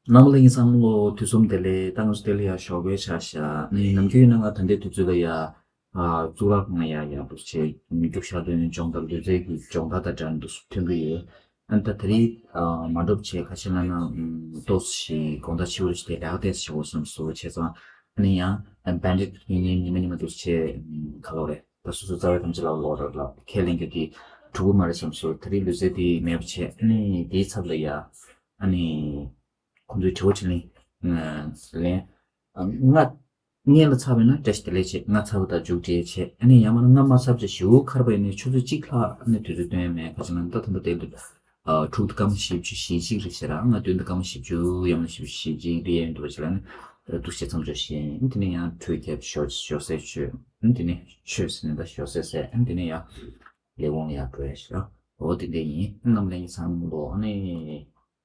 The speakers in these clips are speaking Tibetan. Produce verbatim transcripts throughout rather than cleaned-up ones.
རྣམ་པ་ལྷན་རྒྱས་ཚང་མ་ལོ་ཐུགས་བསམ་བདེ་ལེགས། ད་ང་ཚོ་དེ་ལ་ཡ་ཞོགས་པའི་ཆ་བཞག་ནས་ནམ་རྒྱུན་ཡིན་ན་ང་ད་ལྟའི་དུས་ཚོད་ལ་ཡ་ཨ་གཙུག་ལག་ཁང་ཡ་ཡ་འདུག་བྱས་རྒྱུགས་ཤར་དོན་སྦྱོང་བརྡར་ལུས་རྩལ་གྱི་སྦྱོང་བརྡར་དང་འབྲེལ་ནས་འདུག་ཐོན་གྱི་ཡོད། ཨ་ནི་ད་དེ་རིང་ཨ་མ་འགྲོ་བྱས་ཁ་ཆེ་ལ་ན་ཏོག་ཙམ་ཞིག་དགོང་དག་ཕྱི་པོ་ཞིག་དེ་ལས་ཀ་ཏོག་ཙམ་ཞིག་འོ་བསམ་བཟོ་བྱས་ཙང་ཨ་ནི་ཡང་བན་དེ་ཡིན་ཡིན་ཉི་མ་ཉི་མ་འདུག་བྱས་ག་ལོ་རེད། ད་སོ་སོ་རྩ་བའི་ཐམས་ཅད་ལ་ལོག་རོགས་ལ་ཁས་ལེན་རྒྱུ་དེ་འགྲུབ་ཀྱི་མ་རེད་བསམ་སོང་། དེ་རིང་ལུས་རྩལ་དེ་མེད་པ་བྱས་ཨ་ནི་དེའི་ཚབ་ལ་ཡ་ཨ་ནི་ཁོང་ཚོའི་དྲི་བ་དྲིས་ལན་ལན་ལྔ་སྔོན་ལ་ཚར་བ་ཡིན་ན་བཀྲ་ཤིས་བདེ་ལེགས་བྱས། ལྔ་ཚར་བ་དང་མཇུག་འབྲས་བྱས་ཨ་ནི་ཡང་མིན་ན་ལྔ་མ་ཚར་བྱས་ཞེ་པོ་ཁར་པ་ཡིན་ནའི་ཆུ་ཚོད་གཅིག་ལྷག་ཨ་ནི་དུས་ཚོད་སྟོན་ཡ་མེད། ཁ་ཆེ་ན་ད་ཐུམ་པ་དེ་ལ། ཨ་དྲུག་དང་སྐར་མ་བཞི་བཅུ་ཞེ་གཅིག་རེད་ཟེར་ར། ང་བདུན་དང་སྐར་མ་བཞི་བཅུ་ཡང་ན་བཞི་བཅུ་ཞེ་གཅིག་རེད་ཡིན་འདུག་བ་ཞིག་ལ་ནི་འདུག་བྱས་མཚམས་འཇོག་བཞིན་ཡིན། དེ་ནས་ཡང་དྲོད་ཁྱབ་ཞོ་ཞོ་སེ་ཆོས་དེ་ནས་ཆོས་ཟེར་ནས་ད་ཞོ་སེ་སེ་དེ་ནས་ཡང་ལས་ཁུངས་ལ་ཡང་འགྲོ་ཡ་ཞིག་ར། འོ་དེ་འདྲ་ཡིན། རྣམ་ལྷན་རྒྱས་ཚང་མ་ལོ་ཨ་ནི་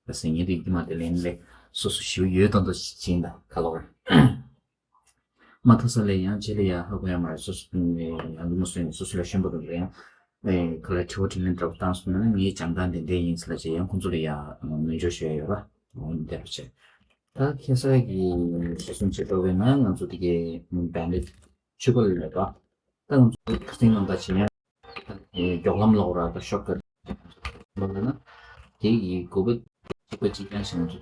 ད་ཟེར་ངེས་དེ་ཡིད་མ་དེ་ལེན་ལས་སོ་སོ་ཞིག་ཡོད་དང་དུ་ཕྱིན་ད་ག་ལོར། མ་ཐོ་ས་ལས་ཡང་རྗེས་ལ་ཡང་ཧ་གོ་ཡ་མ་རེད། སོ་སོ་ཡང་འདི་མ་སོན་སོ་སོ་ལ་ཤན་པ་རུ་རེད་ཡང་། ཨེ་ཁ་ལ་དྲི་བ་དྲིས་ལན་འདྲ་པོ་བཏང་སོང་ན་ངའི་སྦྱང་སྟངས་དེ་འདྲ་ཡིན་ཟེར་ལ་བྱས་ཡང་ཁོང་ཚོ་ལ་ཡང་མོལ་འཇོག་ཞུ་ཡ་ཡོད་ར། འོ་འདི་འདྲ་བྱས། ད་ཁ་སང་གི་ཞེས་གསུངས་བྱས་འགྲོ་བས་ན་ང་ཚོ་དེ་གའི་བན་དེ་ཆུ་བ་ལ་ལས་པ། ད་ང་ཚོ་ཁ་སང་ནང་ད་བྱས་ཡང་། མགྱོགས་ལམ་ལོག་ར་ད་ཤོག་ག་མ་ལ་ན། དེ་ཡི་དགོས་པ་གཅིག་པ་གཅིག་རྐྱང་ཞིག་ང་ཚོ།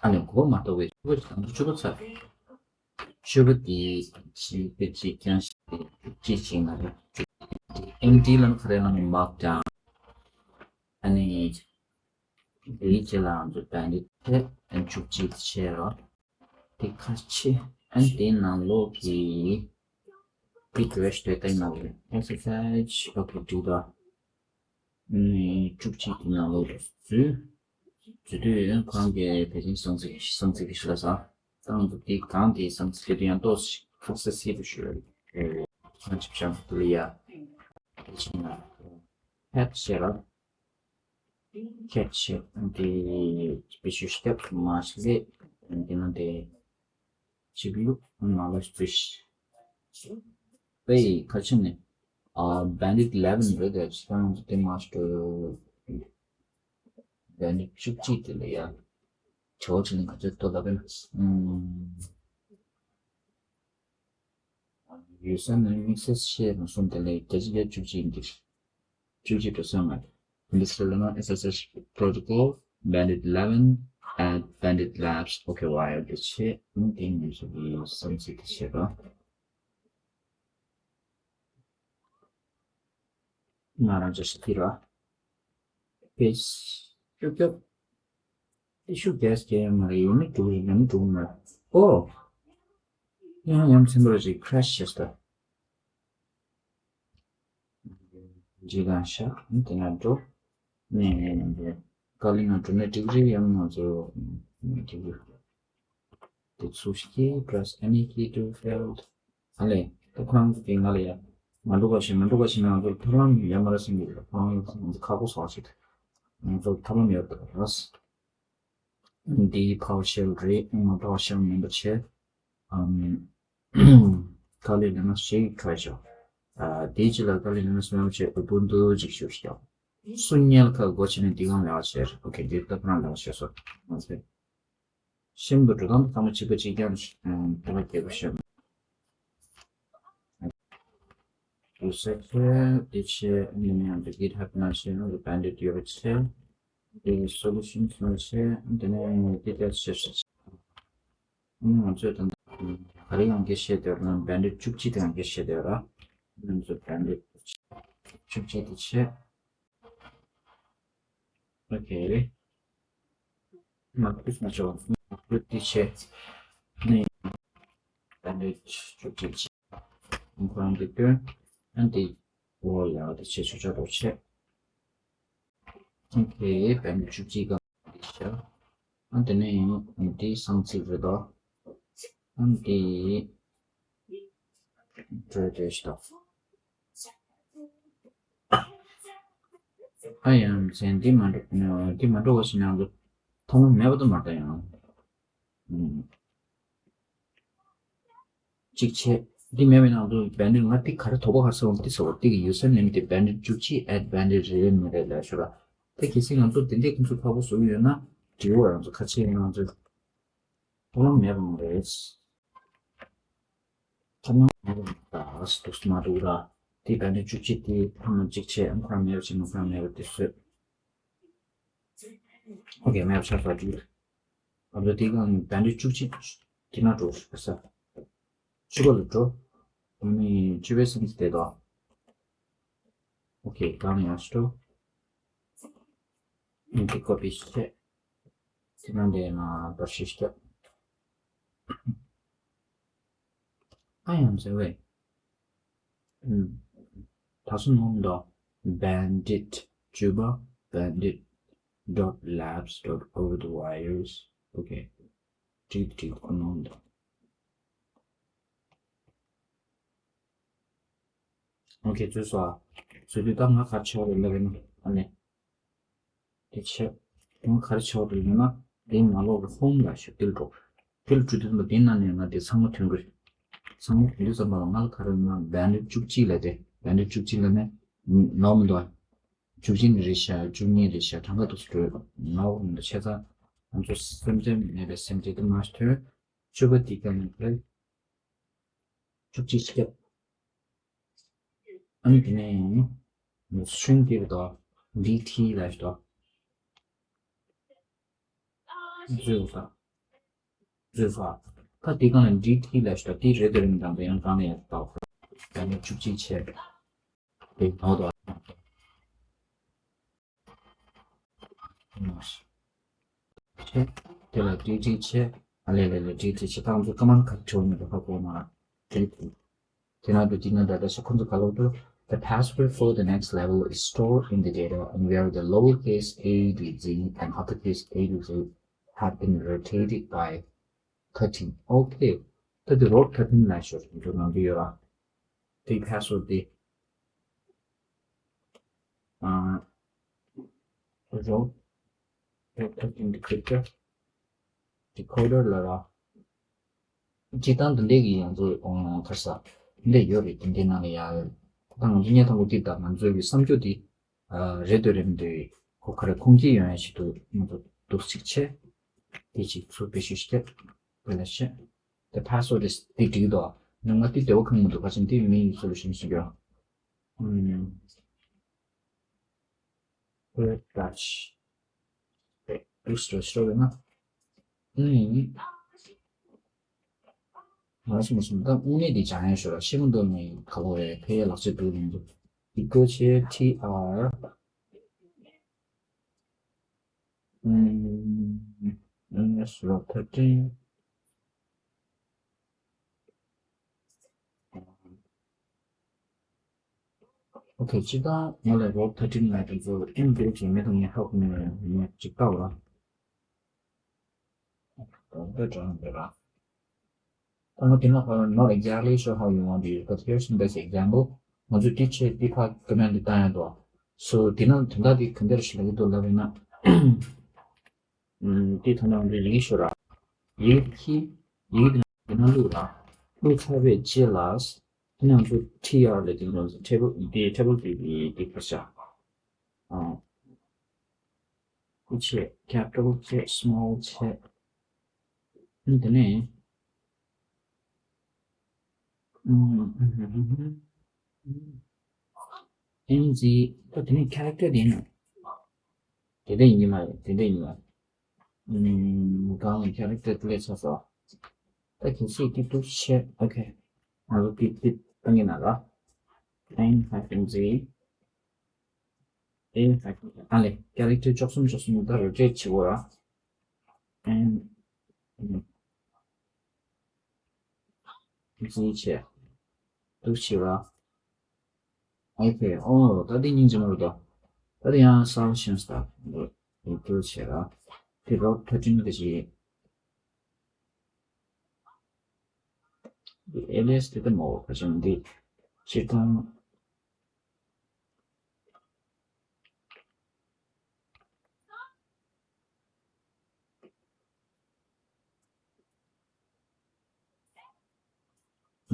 ཨ་ནི་གོ་མ་གཏོགས་པའི་ཆུ་བ་དང་ཆུ་བ་ཚ། ཆུ་བ་དེ་གཅིག་པ་གཅིག་རྐྱང་ཞིག་གཅིག་ཅིག་ན་རེ། ཨེམ་ཏི་ལ་ཁ་རེ་ལ་མག་ཀྱང་། ཨ་ནི་དེའི་རྗེས་ལ་ང་ཚོ་བན་དེ་ཐེ་ཨན་བཅུ་གཅིག་བྱས་རོགས། དེ་ཁ་ཕྱེ་ཨན་དེའི་ནང་ལོག་གི་བི་ཀྲེ་ཤི་དེ་ཏའི་ནང་ལོག་ཨེག་སར་སའི་ཇི་ཨོ་ཁེ་འགྲིག་དོ། ནི་བཅུ་གཅིག་གི་ནང་ལོག་འཛུལ། འཛུལ་དུས་ཁོང་གིས་ཕལ་ཆེར་གསང་ཚིག་གསང་ཚིག་གི་ཞུ་ལ་ས་ཏང་དུ་དེ་གང་དེའི་གསང་ཚིག་དེ་ཡང་ཏོག་ཙམ་ཁ་ས་སི་རུ་ཞུ་རེད། ཁོང་ཅིབ་ཅང་དུ་ལ་ཡ་ཕལ་ཆེར་ན་ཕེད་ཤེ་ར། ཁྱད་ཆེ་འདི་སྤེ་ཤུ་སྟེབ་མ་ཤི་ལེ་འདི་ན་དེ་ཅིག་ལུག་ང་ལ་སྤེ་ཤི་པེ་ཁ་ཆེ་ནི་ཨ་བན་དིད་ལེ་ཝན་རེད། དེ་ཅི་ཐང་དེ་མ་ཤི་བན་དིད་བཅུ་གཅིག་དེ་ལ་ཡ་ཆོ་ཅི་ནི་ཁ་ཆེ་ཏོ་ལ་བན་ཨུམ། ཡུལ་ས་ནས་དམིགས་བསལ་ཤེས་རང་གསུམ་དེ་ལས་རྒྱ་ཆེ་རྒྱ་བཅུ་གཅིག་འདིར། བཅུ་གཅིག་འགྲོ་སོང་ང་། འདི་སྲིད་ལ་ན་S S H protocol bandit eleven at bandit labs okay wire དེ་ཆེ་ནི་དེ་ཉིན་སུ་གི་བསམ་ཚིག་དེ་ཆེ་ར། ང་རང་ཅག་ཤི་ཏི་ར། པེས་ཤུ་ཀྱོབ། ཏི་ཤུ་གེས་ཀྱི་ཡང་མ་རེད། ཡོད་ནི་འགྲོ་གི་རེད། མེད་ནི་འགྲོ་གི་མ་རེད། ཨོ། ཡང་ཡང་ཚན་པ་ར་ཅིག་ཁྲེ་ཤི་ཤེས་ཏ། ཇི་གང་ཤ་དེ་ན་འགྲོ། ནས་ནས་ནས་ཀ་ལི་ང་འགྲོ་ནས་འགྲིག་རེད། ཡང་ང་ཚོ་འགྲིག་རེད། དེ་ཚུགས་ཀྱི་press any key to failed ཨ་ལས་ད་ཁོ་རང་ཚོ་དེ་ང་ལ་ཡ་མ་འགྲོ་ག་ཞིག་མ་འགྲོ་ག་ཞིག་ང་ཚོར་ཐབས་ལམ་ཡ་མ་ར་སེང་གི་ཁོ་རང་ཚོ་ཁག་པོ་བཟོ་ཞིག་ང་ཚོར་ཐབས་ལམ་ཡོད་པ་རེད། འདི་PowerShell རེད། ང་PowerShell མིན་པ་བྱས། ཨམ། ཀ་ལི་ལི་ནགས་ཤིག་try ཞོག་ཨ་དེའི་རྗེས་ལ་ཀ་ལི་ལི་ནགས་མེད་པ་བྱས་Ubuntu ཅིག་ཞུ་ཞོག་སུ་ཉལ་ཁ་སྒོ་ཕྱེ་ནས་འདི་གང་ལས་བྱས། ཨོ་ཁེ་འདི་ལྟ་བུ་རང་ལས་བྱས་སོ། ང་ཚོས་ཤིན་ཏུ་འགྲོ་སྟངས་ཚང་མ་གཅིག་པ་གཅིག་རྐྱང་ཞིག་ཨམ་ཐ་མ་རྒྱལ་པོ་ཤོད། དུ་ས་ཁྱེར་དེ་ཆེ་ནི་མིང་དུ་GitHub ནང་ཆེ་ནང་དུ་bandit ཡོད་པ་ཆེ། དེ་solution ནང་ཆེ་དེ་ནས་དེ་ལྟར་ཆེ་ཆེ་ཆེ། ང་ཚོས་ད་ལྟ་ག་རེ་ཡང་སྐད་བཤད་བསྡད་ཡོད་ན་bandit བཅུ་གཅིག་དེ་ཡང་སྐད་བཤད་བསྡད་ཡོད་ར། ང་ཚོ་bandit བཅུ་གཅིག་དེ་ཆེ། ཨོ་ཁེ། མ་ཁུ་མ་ཆོ་མ་ཁུ་དེ་ཆེ། ནི་bandit བཅུ་གཅིག་ཆེ། ཁོ་རང་གི་སྟོན་ཨན་དེ་འོ་ཡ་དེ་ཆེ་ཆོ་ཆོ་རོ་ཆེ། ཨོ་ཁེ། བན་བཅུ་གཅིག་ག་དེ་ཆེ། ཨན་དེ་ནས་ཡང་དེ་གསང་ཚིག་རེད་དོ། ཨན་དེ་འགྲོ་དེ་ཤི་དོ། ཨ་ཡང་མཚན་འདི་མ་འགྲོ་འདི་མ་འགྲོ་བ་ཞིག་ནང་དུ་ཐོག་མ་མེད་པ་དུ་མ་ལྟ་ཡང་། གཅིག་བྱས། འདི་མེད་པའི་ནང་དུ་བན་དེ་ང་འདི་ག་རེ་དོགས་པ་ག་རེ་ཟེར་བ་འདི་ཟེར་བ་འདི་གི་ཡུ་སར་ནེམ་དེ་བན་དེ་བཅུ་གཅིག་at bandit རེད་མི་རེད་ལབ་ཤོད་ར། དེ་གལ་སྲིད་ང་ཚོ་དེ་འདྲའི་ཁོང་ཚོ་ཕག་པོ་བཟོ་གི་ཡོད་ན། འབྲས་བུ་རང་ཚོ་ཁ་ཆེ་ང་ཚོ་ཐབས་ལམ་མེད་པ་མ་རེད། ཐབས་ལམ་མེད་པ་མ་རེད། འདུག་སེ་མ་འདུག་ར། དེ་ད་ནི་བཅུ་གཅིག་དེ་ཐ་མ་གཅིག་བྱས། ཨ་ཁོ་རང་མེད་པ་བྱས། ང་ཁོ་རང་མེད་པ་དེ་བཟོས། ཨོ་ཁེ། མེད་པ་ཆགས་ཚར་འགྲིག་ཨ་ད་དེ་གང་ད་ནི་བཅུ་གཅིག་དེ་ན་འགྲོ་ས། བཅུ་པ་ལ་འགྲོ། ཨ་ནི་བཅུ་པའི་སེམས་དེ་དང་། ཨོ་ཁེ། གང་ཡང་ཤི་འགྲོ། ཨ་ནི་དེ་ཀོ་པི་བྱས། དེ་ནང་དེ་ན་པར་ཤིས་སྐྱབས། ཨ་ཡང་མཛེས་བས། ཨུམ། ད་སུ་ནོམ་དོ། Bandit བཅུ་པ། Bandit dot labs dot over the wires. Okay. བྲིས་བྲིས་ཁོ་ནོམ་དོ། ཨོ་ཁེ། བཟོས་སོ། བཟོས་དུས་ད་ང་ག་རེ་བྱེད་དགོས་རེད་ལབ་ན། ཨ་ནི། དེ་བྱས། ང་ག་རེ་བྱེད་དགོས་རེད་ལབ་ན། དེ་ནང་ལོགས་ཀྱི་ཧོམ་ལ་ཞུ་དེ་ལ་འགྲོ། དེ་ལ་འགྲོ་དུས་ཙམ་པ་དེ་ནང་ནས་ང་དེ་ཚང་མ་ཐོན་གྱི་རེད། ཚང་མ་ཐོན་དུས་ཙམ་པ་ལ་ང་ལ་ག་རེ་ལབ་ན། Bandit བཅུ་གཅིག་ལབ་དེ། Bandit བཅུ་གཅིག་ལབ་ནས་ནོར་མི་འདུག་བཅུ་གཅིག་ནི་རེད་ཤག་བཅུ་གཉིས་རེད་ཤག་གྲངས་ཀ་འདུག་སེ་འགྲོ། ནོར་མི་འདུག་བྱས་ཙང་ང་ཚོ་སེམས་ཅན་མེད་པའི་སེམས་ཅན་དེ་མ་ཐོན། བཅུ་པ་དེ་ག་ནས་རེད། བཅུ་གཅིག་སྐྱབས། ཨ་ནི་དེ་ནས་string དེ་རེད་དོ། ཌི་ཊི་ལབ་ཞིག་དོ། བཟོས་ས། བཟོས་ས། ད་དེ་གང་ལ་ཌི་ཊི་ལབ་ཞིག་དོ། དེ་རེད་དོ་རེད་མི་འདུག་ཡང་གང་ལ་ཡང་དོ། ད་ནི་བཅུ་གཅིག་བྱས། དེ་ནོར་དོ། བྱས། དེ་ལ་ཌི་ཊི་བྱས། ཨ་ལེ་ལེ་ལེ། ཌི་ཊི་བྱས། ད་ང་ཚོ་ཀ་མན་ག་རེ་བྲིས་ཡོད་མེད་དེ་ཧ་གོ་མ། ཌི་ཊི། དེ་ན་དུ་དེ་ན་ད་ད་ཤ་ཁོང་ཚོ་ག་ལོག་ཏུ། The password for the next level is stored in the data and where the lowercase a to z and uppercase a to z have been rotated by thirteen. Okay. ད་དེ་རོ་ཐར་ཊིན་ལ་ཤོར་འདུག་ནང་དུ་ཡོད་ར། དེ་password དེ། ཨ། རོ་ཐར་ཊིན་ཌི་ཀོ་ཌར། ཌི་ཀོ་ཌར་ལ་ར། སྤྱིར་བཏང་འདི་འདྲས་ཀྱི་ཡང་ཚོ་ག་རེ་ཟ། འདི་འདྲས་ཡོད་རེད། དེ་འདྲའི་ནང་ལ་ཡ། ད་ང་ཚོ་སྙན་ཐང་པོ་དེ་དང་ང་ཚོའི་བསམ་རྒྱུ་དེ་རེད་འདོད་རེད་མི་འདོད། ཁོ་ག་རེ་ཁུངས་སྐྱེལ་ཡོང་ཡ་ཞིག་འདུག་ང་ཚོ་འདུག་ཅིག་བྱས། དེ་ཅིག་ཚུར་བེད་སྤྱོད་ཞིག་བརྒྱབ། དེ་ལ་བཤད། དེ་password དེ་འགྲིག་འདུག་ང་དེ་བདེ་བོ་ཁེངས་མི་འདུག་ག་ཅིག་དེ་མི་ཡི་solution ཞིག་ཡོད། ཨུམ། Red touch དེ་སྤྲོ་སྤྲོ་བས་ན། ཨུམ། མ་སོང་མ་སོང་། ད་དངོས་གནས་དེ་སྦྱང་ཡ་ཤོར་བ་ཤེས་མི་འདུག་མི་ག་ལོ་རེད། ཕལ་ཡ་ལག་ཆ་འདུག་མི་འདུག equal བྱས་ཊི་ཨར། ཨུམ། ཨུམ། རོ་ཐར་ཊིན། ཨོ་ཁེ། སྤྱིར་བཏང་ང་ལ་རོ་ཐར་ཊིན་ལ་དེ་ཚོ་ཨིན་བེལ་བྱས་མེད་དུ་ངས་ཧ་གོ་མེད་ངས་ཅིག་ལྟ་བ་ར། ད་ལྟ་དྲང་འདོད་ར། ད་ང་དེ་ན་ཧ་not exactly sure how you want to use, but here's some basic example. ང་ཚོས་དེ་བྱས་དེ་ཕར་ཀོ་མེན་ཊི་བཏང་ཡ་འདུག་སོ་དེ་ན་དོན་དག་དེ་ག་འདྲ་ཞིག་ལ་ཡོད་འདུག་ལབ་ཡིན་ན། ཨུམ། དེ་ཐོག་ནས་ང་ཚོས་ཡི་གེ་ཤོད་ར། ཡི་གེ་ཁྱི། ཡི་གེ་དེ་ནང་བླུགས་ར། བླུགས་ཚར་བའི་རྗེས་ལ། དེ་ནང་ཚོ་ཊི་ཨར་ལ་དེ་ནང་ཊེ་བལ་དེ་ཊེ་བལ་དེ་དེ་དེ་ག་ཤ། ཨ། ཆེ། ཁེ་པི་ཊལ་ཆེ། སི་མོལ་ཆེ། ཨུམ། དེ་ནས། ཨེན་ཛི། ད་དེ་ནས་ཁེ་རེག་ཊར་དེ་ཡིན་ན། དེ་འདྲ་ཡིན་གྱི་མ་རེད། དེ་འདྲ་ཡིན་མ་རེད། ཨུམ། གང་ལ་ཁེ་རེག་ཊར་དེ་ལས་ཚ་ཚ། ད་གལ་སྲིད་དེ་འདུག་བྱས། ཨོ་ཁེ། ང་ཚོ་དེ་དེ་བཏང་གི་ན་ར། ཨེན་ཧའི་ཕན་ཛི། ཨེན་ཧའི་ཕན། ཨ་ལེ། ཁེ་རེག་ཊར་བཅུ་གསུམ་བཅུ་གསུམ་ད་རོ་ཊེཊ་བྱེད་དགོས་ར། ཨེན། ཛི་བྱས། འདུག་བྱས་ར། ཨོ་ཁེ། ཨོ། ད་འདི་སྙིང་རྗེ་མོ་རེད་དོ། ད་འདི་ཡང་གསར་པ་ཤེས་སོང་། འདུག་བྱས་ར། དེ་རོ་ཐར་ཊིན་དེ་བྱས། འདི་ཨེ་ལི་ཡས་དེ་ལྟ་མོ་ག་ཅན་འདི་སྤྱིར་བཏང་།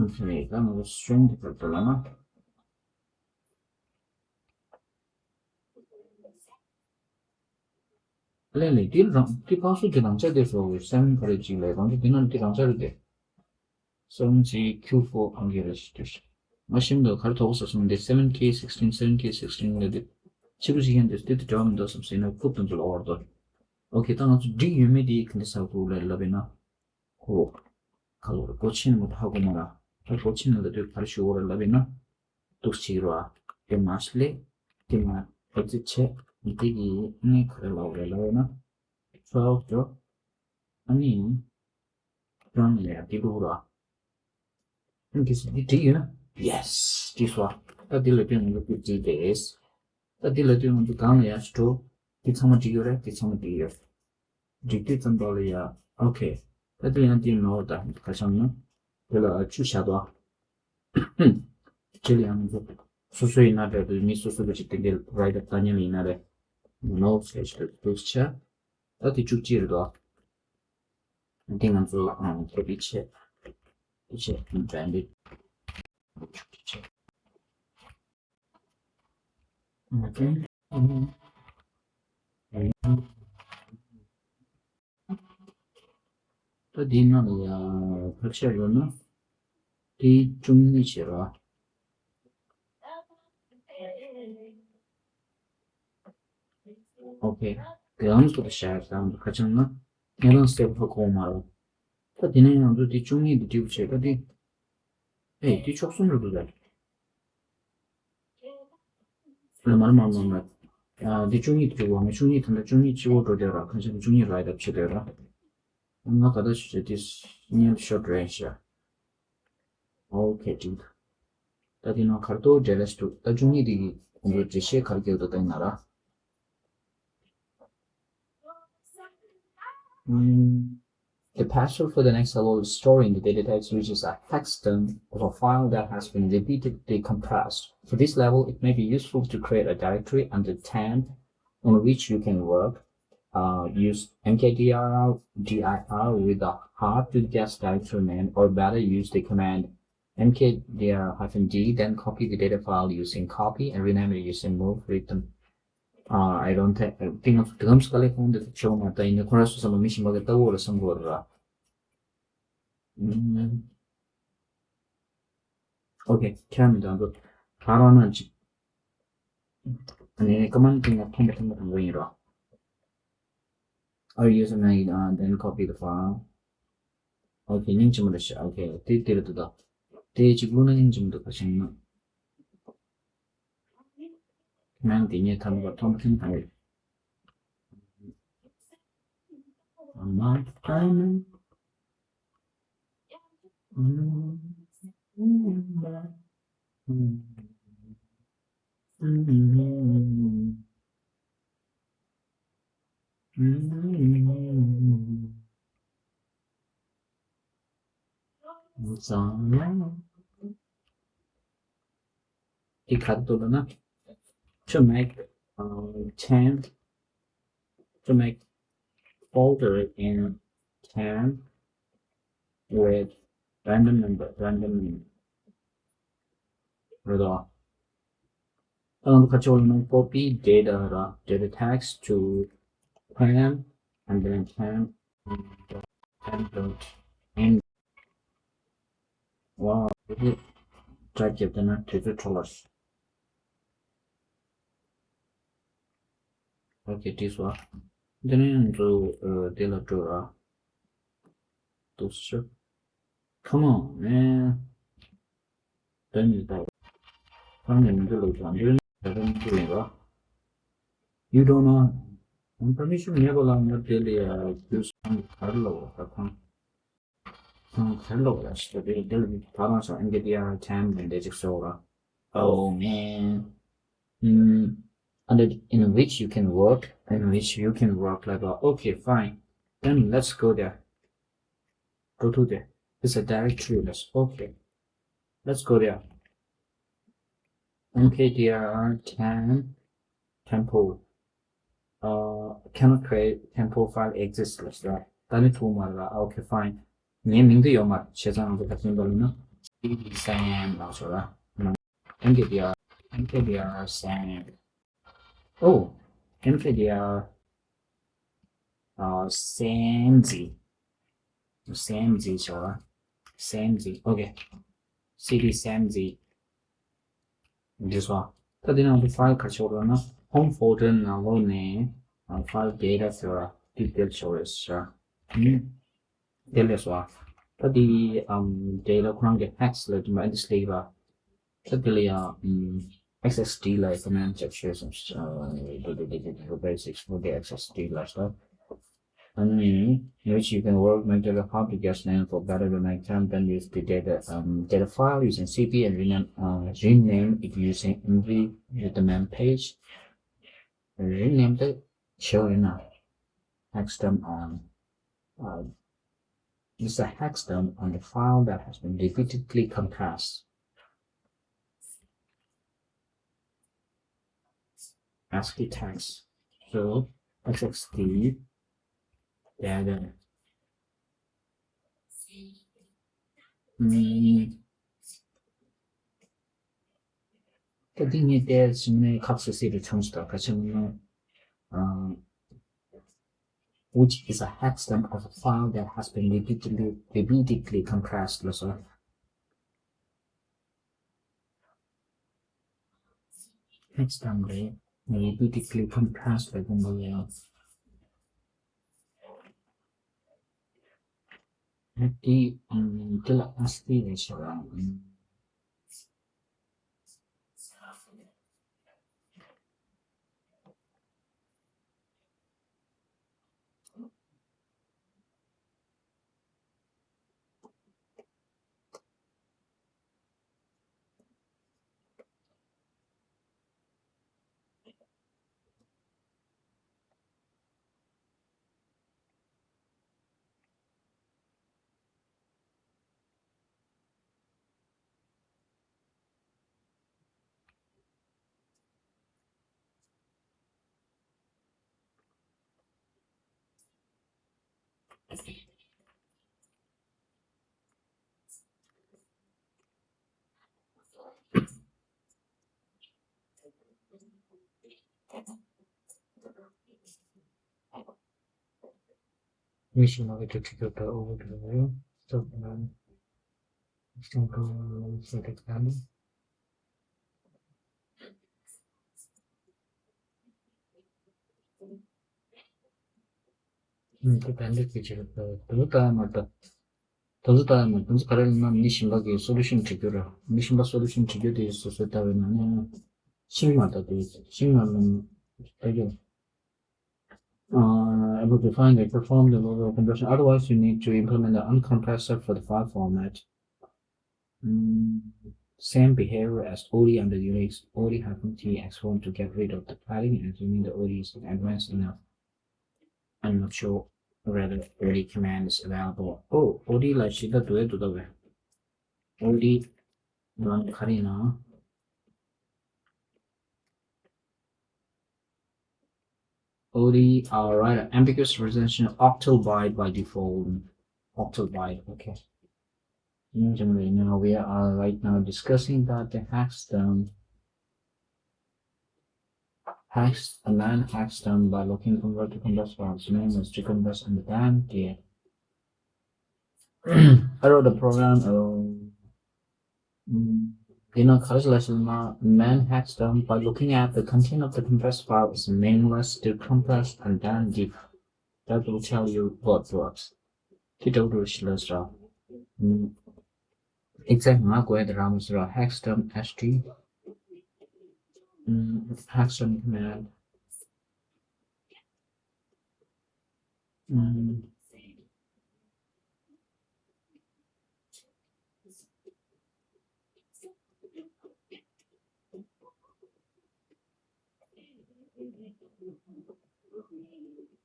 ཨོ་ཁེ། ད་ང་ཚོ་སི་ཊིང་དེ་ག་རེ་ལབ་ན། ལས་ལས་འདི་རང་འདི་ཕག་སུ་འདི་རང་ཆ་དེ་སོ་སེ་ཝེན་ག་རེ་ཅིག་ལས་རང་ཆ་འདི་ན་འདི་རང་ཆ་རེད་དེ། སེ་ཝེན་ཟི་ཁྱུ་ཕོར་ཨང་གི་རེ་ཞིག་དུས། ང་ཤིམ་དུ་གར་ཐོག་ས་སུམ་འདི་seven K sixteen, seven K sixteen ལས་དེ། ཕྱི་རུ་ཞིག་ཡན་དེ་དེ་དེ་འདྲ་མི་འདུག་བསམ་སེ་ན་ཁུབ་དུ་འཛུལ་འོར་དོ། ཨོ་ཁེ་ད་ང་ཚོ་འགྲིག་ཡོད་མེད་དེ་ག་འདྲ་ས་ཁུ་ལས་ལབ་ཡིན་ན། ཧོ། ཁ་ལོ་ར་གོ་ཆེན་མོ་ཧ་གོ་མ་ར། ད་གོ་ཆེན་ལ་དུས་གར་ཞུ་འོར་ལབ་ཡིན་ན། འདུག་ཅིག་རོ། དེ་མ་སླེ། དེ་མ་ཨེག་ཛིཊ་བྱས། དེ་གི་ནི་ག་རེ་ལབ་རེད་ལབ་ཡོད་ན། twelve འགྲོ། ཨ་ནི། རང་ལ་ཡ་དེ་ལུག་རོ། ཨ་ནི་གལ་སྲིད་འདི་བྲིས་ཡོད་ན། Yes བྲིས་སོ། ད་འདི་ལ་དེ་ང་ཚོ་བྲིས་ཏེ། ད་འདི་ལ་དེ་ང་ཚོ་གང་ལ་ཡ་ཞིག་འགྲོ། འདི་ཚང་མ་བྲིས་ཡོད་རེད། འདི་ཚང་མ་བྲིས་ཡོད། འགྲིག་དུས་ཙམ་པ་ལ་ཡ། ཨོ་ཁེ། ད་དེ་ཡང་དེ་ནོར་ད་ཁ་བྱང་ན། དེ་ལ་ཆུ་བཞག་དོ། དེ་ལ་ཡང་ཚོ་སོ་སོ་ཡིན་ན་རེད། མི་སོ་སོ་གི་ཅིག་དེ་འདྲའི་རའི་ཊ་ཨབ་ལྟ་མཁན་ཡིན་ན་རེད། ནོར་ཟེར་ཞིག་འདུག་ཆ། ད་དེ་བཅུ་གཅིག་རེད་དོ། དེ་ང་ཚོ་ཨང་ཁོ་པི་བྱས། པི་བྱས་བེན་ཌིཊ་བཅུ་གཅིག་བྱས། ད་འདི་ནང་ལ་ཡ་ཕལ་ཆེར་ཡོད་ན་དེ་བཅུ་གཉིས་བྱེད་ར། ཨོ་ཁེ། དེ་ལམ་སོགས་ལ་བྱ་ཡ་དང་ཁ་བྱང་ན་ཉེ་ལམ་སྟེགས་ཕ་གོ་མ་ར། ད་དེ་ནས་ཡང་ཚོ་དེ་བཅུ་གཉིས་དེ་འགྲིག་བྱེད་ད་དེ། ཨེ་དེ་ཆོག་གསུམ་རེད་འདུག་ད། ལ་མར་མར་མར་མར། ཨ་འདི་བཅུ་གཉིས་འདི་བ་ང་བཅུ་གཉིས་ད་ལྟ་བཅུ་གཉིས་སྤྱི་བོ་འགྲོ་བསྡད་ར། ཁ་ཤས་བཅུ་གཉིས་ར་ཡ་ད་བྱེད་བསྡད་ར། ང་ག་ད་ཞུ་བྱེད་དེ་སྙན་ཤོར་འགྲོ་ཡིན་ཤག་ཨོ་ཁེ་འགྲིག་ད་དེ་ནང་གར་ཏོ་འབྲེལ་ལས་འདུག་ད་བཅུ་གཉིས་འདི་གི་ཁོང་ཚོ་འགྲེལ་བཤད་གར་སྐྱོད་དུ་བཏང་ན་ར། ཨུམ། The password for the next level is stored in the data text, which is a hexadecimate of a file that has been repeatedly compressed. For this level, it may be useful to create a directory under temp on which you can work. Uh, use M K D I R, D I R with a hard to guess directory name, or better, use the command M K D I R hyphen D, then copy the data file using copy and rename it using move with them. Uh, I don't think, I think of the Gumscale phone that show my thing, the chorus was a mission by the Tawara Sangora. Okay, can be done. But Harana, and then command thing of Tumba Tumba Tumba. Or use an I, uh, then copy the file. Okay, ཉིང་ཅི་མ་རེད་ཤག Okay, དེ་དེ་རེད་འདུག་ད། དེ་གཅིག་བླུགས་ན་ཉིང་ཅི་མ་འདུག་ག་ཤིང་ན། ཁྱེད་རང་དེ་ཉིད་ཐམ་པ་ཐོམ་ཁིན་ཧའི། འདི་ག་རེ་འདུག་ལབ་ན། To make, uh, temp, to make folder in temp with random number, random number. རེད་དོ། ད་ང་ཚོ་ག་ཅི་བ་ལ་ན་copy data ར། data text to temp and then temp and temp dot end. Wow, this is type བརྒྱབ་བསྡད་ན་དུས་ཚོད་འཕྲོ་བརླག Okay, this one. འདི་ནས་ང་ཚོ་དེ་ལ་འགྲོ་ར། འདུག་སེ། Come on, man. དོན་མི་འདུག་ཁང་ནས་མི་འདུག་ལབ་ཀྱང་འདི་ནས་ད་ལྟ་མི་འདུག་ཡིན་རོ། You don't know. Permission མེད་པ་ལ་ང་དེ་ལ་ཡ་རྒྱུ་སོང་གར་ལ་བ་ད་ཁང་། ཁང་གར་ལ་བ་ཞིག་དེ་འདི་ལ་ད་རང་ཤ་ཨན་གེ་ཏི་ཡ་ཊེམ་ནས་འདི་ཅིག་སོ་ར། Oh man. Mm. And it, in which you can work, in which you can work like, uh, okay, fine. Then let's go there. Go to there. It's a directory list. Okay. Let's go there. M K D R ten tempo. Uh, cannot create tempo file exists. ད་ནི་ཐུག་མ་རེད། Okay, fine. ངའི་མིང་དུ་ཡོད་མ་རེད། བྱས་ཙང་ང་ཚོ་ག་ཚོད་འདོད་ལབ་ན། ཨེམ་ཀེ་ཌི་ཨར། ཨེམ་ཀེ་ཌི་ཨར་སེམ། Oh, ཨེམ་ཀེ་ཌི་ཨར། uh, Samsey. Samsey ཞེས་པ། Samsey. Okay. City Samsey. འདི་སོ། ད་འདི་ནང་དུ་ཕའིལ་ག་ཆོག་ལ་ན། Home folder ནང་ལོགས་ནས་ཕའིལ་data ཟེར་བ་འདི་དེ་ཆོག་རེད་ཤག་དེ་ལས་སོ། ད་འདི་ཨམ་data ཁོ་རང་གི་hex ལ་དུ་མ་འདི་སླེབས་པ། ད་དེ་ལ་ཡང་ཨམ་X S D ལ་command check ཤོས་སམ། basics for the X S D ལ་ཤོ། And which you can work, make the hard to guess name for better to make time, then use the data, um, data file using C P and rename, uh, rename it using env with the main page. Rename the children, uh, hex them on, uh, is a hex them on the file that has been repeatedly compressed. ASCII text. So X X D data. ད་འདི་ངས་བལྟས་ཟིན་ནས་ཁག་སི་སི་རུ་ཆུང་ཞིག་དང་ག་ཆེན་ནོ། Which is a hex dump of a file that has been repeatedly repeatedly compressed ལ་སོ། Hex dump རེད། repeatedly compressed ལ་དགོངས་པ་ཡོད། དེ་དེ་ལ་ཨ་སི་ཊི་རེད་ཤག Mission of the particular over the room. So, um, simple set example. ཨུམ། དེ་ག་འདྲ་ཞིག་བྱེད་དགོས། དེ་ཚོ་ལྟ་ཡ་མ་ལྟ། དེ་ཚོ་ལྟ་ཡ་མ་ལྟ། དེ་ཚོ་ག་རེ་ལབ་ན་མི་གཞན་པ་གི་solution བྲི་རྒྱུ་ར། མི་གཞན་པ་solution བྲི་རྒྱུ་དེ་སོ་སོས་ལྟ་བའི་ནང་ནས་ཤིང་མ་ལྟ་དེ་ཤིང་མ་ལ་ལྟ་རྒྱུ། Uh, able to find and perform the local conversion. Otherwise, you need to implement the uncompressor for the file format. Mm, same behavior as O D under Unix, O D hyphen T X one to get rid of the padding, assuming the O D is advanced enough. I'm not sure whether O D command is available. Oh, O D ལ་ཞིག་ད་འདུག་ཨེ་འདུག་ད་བས། O D ལ་ག་རེ་ཡིན་ན། O D, uh, right, ambiguous resolution, octal byte by default. Octal byte, okay. Usually, you know, we are right now discussing that the hex dump, hex, a man hex dump by looking convert to compress files, name is to compress and then, yeah. I wrote the program, uh, mm, you know, Kharajla Sharma, man hex dump by looking at the content of the compressed file is nameless to compress and then diff. That will tell you what works. Ki tau tu shi la sra. Mm. Exact nga kwe the ram sra hex dump H T. Mm, hex dump command. Mm.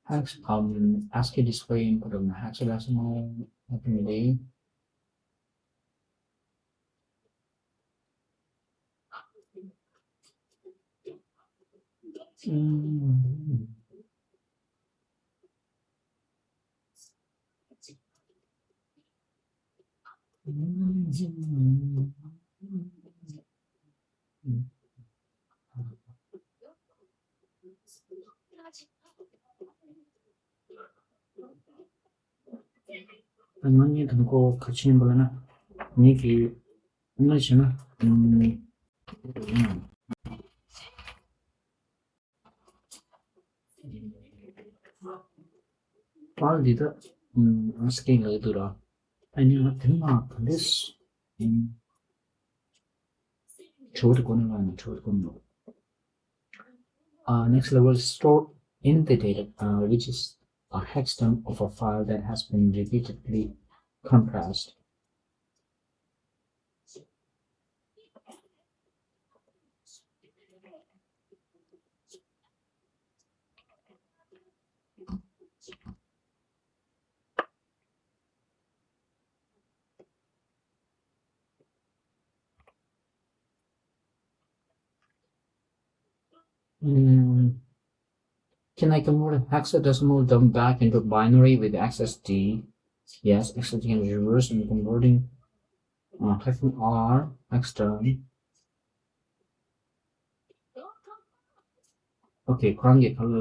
Hex, um, ASCII display input on hexadecimal, nothing really. Mm. ང་གཉིས་དང་ཁོ་ག་ཆེན་པོ་ལ་ན་ངེད་ཀྱི་ང་བྱས་ན། པར་འདི་ད་ཨ་སི་ཀིང་ལ་འདུག་ར། ཨ་ནི་ང་དེ་མ་ག་འདྲས། ཁྲོ་བོ་དེ་གོ་ནི་ང་ནི་ཁྲོ་བོ་དེ་གོ་ནི། Uh, next level, store in the data, uh, which is a hex dump of a file that has been repeatedly compressed. Mm. Can I convert a hexadecimal dump back into binary with X S D? Yes, X S D can reverse and converting, uh, hyphen R, hex dump. Okay, ཁོ་རང་གིས་ག་ལབ་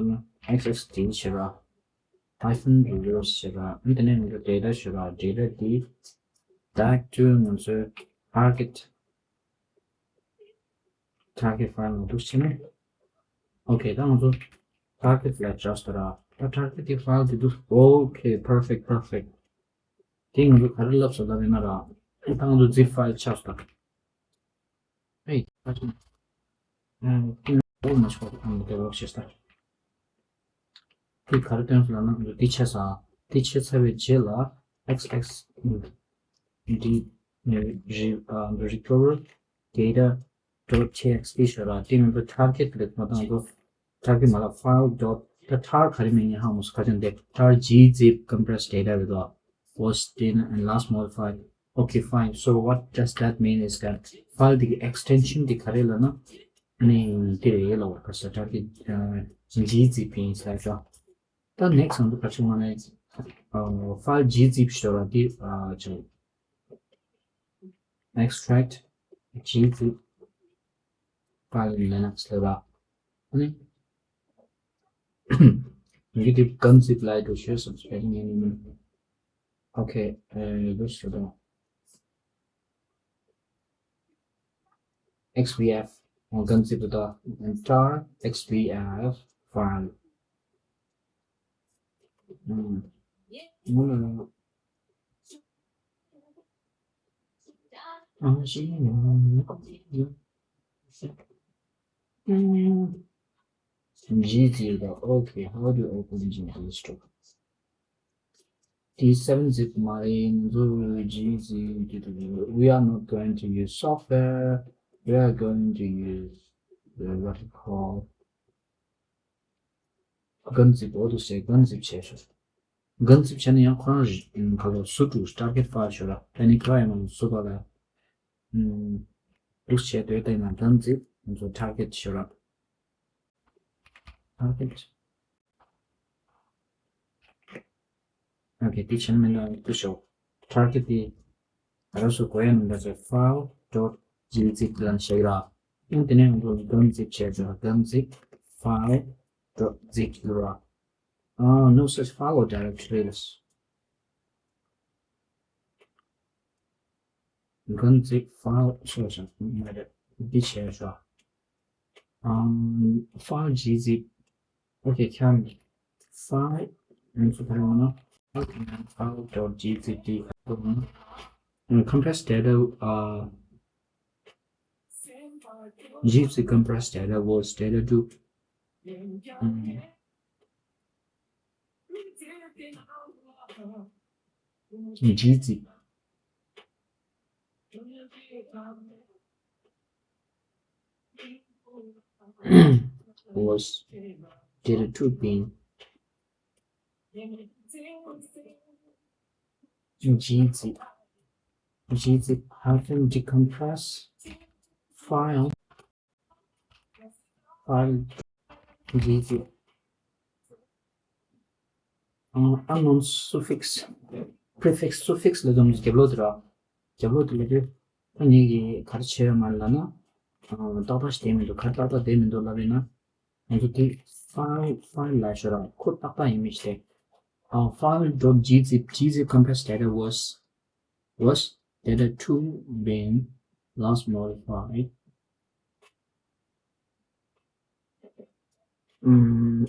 ན་X S D བྱེད་ར། Hyphen reverse བྱེད་ར། ཨ་ནི་དེ་ནས་ང་ཚོ་data བྱེད་ར། Data འདི་back to ང་ཚོའི་target target file ལ་འདུག་བྱས་ནས། Okay, ད་ང་ཚོ་target ལ་adjust ར། ད་target དེ་file དེ་འདུག Okay, perfect, perfect. དེ་ང་ཚོ་ག་རེ་ལབ་སོང་ལབ་ཡིན་ན་ར། ད་ང་ཚོ་zip file ཆགས་སོང་། ཨེ། ཨ་ཅེ། ཨ་ཏིང་འོ་མ་ཆོག་ཨ་མ་དེ་རོགས་ཤེས་ས། དེ་ག་རེ་སྟོན་སོང་ལབ་ན་འདི་ཆེ་ས། དེ་ཆེ་ཚར་བའི་རྗེས་ལ་X X འདི་རི་ཨ་འདི་recover data dot T X T ཞོར་ལ་དེ་མིན་པ་target ལས་མ་བཏང་གོ། target མ་ལ་file dot ད་tar ག་རེ་མིན་ཡིན་ཧ་མོ་སོ་ཁ་ཅན་དེ་tar G zip compress data རེད་དོ། Was thin and last modified. Okay, fine. So what does that mean is that file དེ་གི་extension དེ་ག་རེ་ལབ་ན། ཨ་ནི་དེ་རེད་ལབ་པ་ས་ད་དེ་G zip ཡིན་ས་ཡོད། ད་next ང་ཚོ་ག་ཅིག་མ་ནས་file G zip ཞེས་པ་དེ་ཅིག extract G zip file in Linux ལབ་པ། ཨ་ནི་ཡི་དེ་gun zip ལ་འགྲོ་ཤེས་སམ་spelling ཡིན་ནི། Okay, uh, this should, uh, X V F, uh, gun zip the entire X V F file. Mm. Mm. Mm. G zip, okay, how do you open G zip? དེ་seven zip མ་རེད། ང་ཚོ་G zip དེ་དེ་we are not going to use software. We are going to use the, what you call, gun zip. འོ་དེ་ཟེར་gun zip བྱས་ཤོག gun zip བྱས་ན་ཡང་ཁོ་རང་ག་ལ་སུ་དུ་target file ཤོག་ལ་ད་ནི་ག་ཡང་མ་སུ་ག་ལ་འདུག་བྱས་སྡོད་དེ་ན་gun zip ང་ཚོ་target ཤོག་ལ། Target. Okay, དེ་བྱས་ན་མིན་ན་འདུག་ཤོག Target དེ་ང་རང་ཚོ་གོ་ཡ་ནང་ད་ཚོ་file dot G zip ལ་བྱེད་ར། ཨིན་དེ་ནས་ང་ཚོ་gun zip བྱས་ཚོ་gun zip file dot zip ར། Ah, no such file or directories. Gun zip file ཤོག་ཤོག་མ་རེད། འདི་བྱས་ཤོག Um, file G zip. Okay, can file ང་ཚོ་ག་རེ་ཡོང་ན། File dot G zip དེ་ག་རེ་ཡོང་ན། Compressed data, uh, G zip compressed data was data to, um, G zip was data to bin G zip, G zip hyphen decompress file, file G zip, uh, unknown suffix, prefix, suffix ལ་དུམ་རྒྱབ་ལོག་དེ་ར། རྒྱབ་ལོག་དེ་ལ་དེ་ད་ངེད་ཀྱིས་ག་རེ་བྱས་ཡོད་མ་རེད་ལབ་ན། ཏག་ཏག་ཞིག་བསྡད་མི་འདུག་ག་རེ་ཏག་ཏག་བསྡད་མི་འདུག་ལབ་ཡིན་ན། ང་ཚོ་དེ་file, file ལ་ཤོད་ར། ཁོ་ཏག་ཏག་ཡིན་མི་ཤེས། Our file dot gzip, gzip compressed data was, was data two being last modified. ཨུམ།